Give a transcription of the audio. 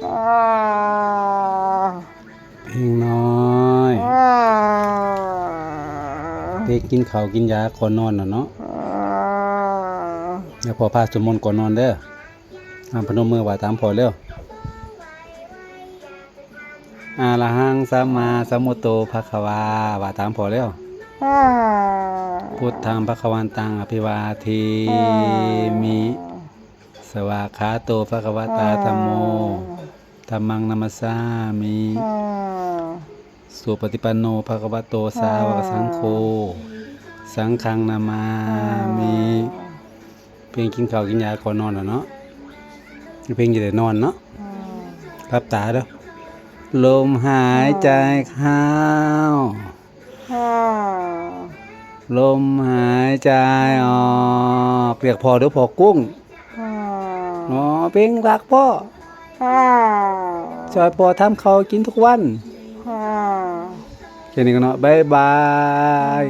ເພງນ້ອຍ ເພງກິນເຂົ້າກິນຢາກ່ອນນອນນະເນາະ. ແລ້ວພໍ່ພາສວດມົນກ່ອນນອນເດີ. ອາ ພະນົມມືໄຫວ້ຕາມພໍ່ເລັວ. ອາລະຫັງ ສຳມາສຳພຸດໂຕ ພະຄະວາ ວ່າຕາມພໍ່ເລັວ. ພຸດທັງ ພະຄະວັນຕັງ ອະພິວາເທມິ. ສະວາກຂາໂຕ ພະຄະວະຕາ ທຳໂມ ທຳມັງນະມັດສາມິ. ສຸປະຕິປັນໂນ ພະຄະວະໂຕ ສາວະກະສັງໂຄ ສັງຄັງນະມາມິ. ເພງກິນເຂົ້າກິນຢາກ່ອນນອນແລ້ວເນາະ. ເພງຈະໄດ້ນອນເນາະ. ຫຼັບຕາເດີ. ລົມຫາຍໃຈເຂົ້າ ລົມຫາຍໃຈອອກ. ຮຽກພໍ່ເດີ ພໍ່ກຸ້ງ. ອໍ ເພງຮັກພໍ່. ຊ່ອຍພໍ່ທຳເຂົ້າກິນທຸກວັນ. ແຄ່ນີ້ກໍເນາະ. ບາຍບາຍ.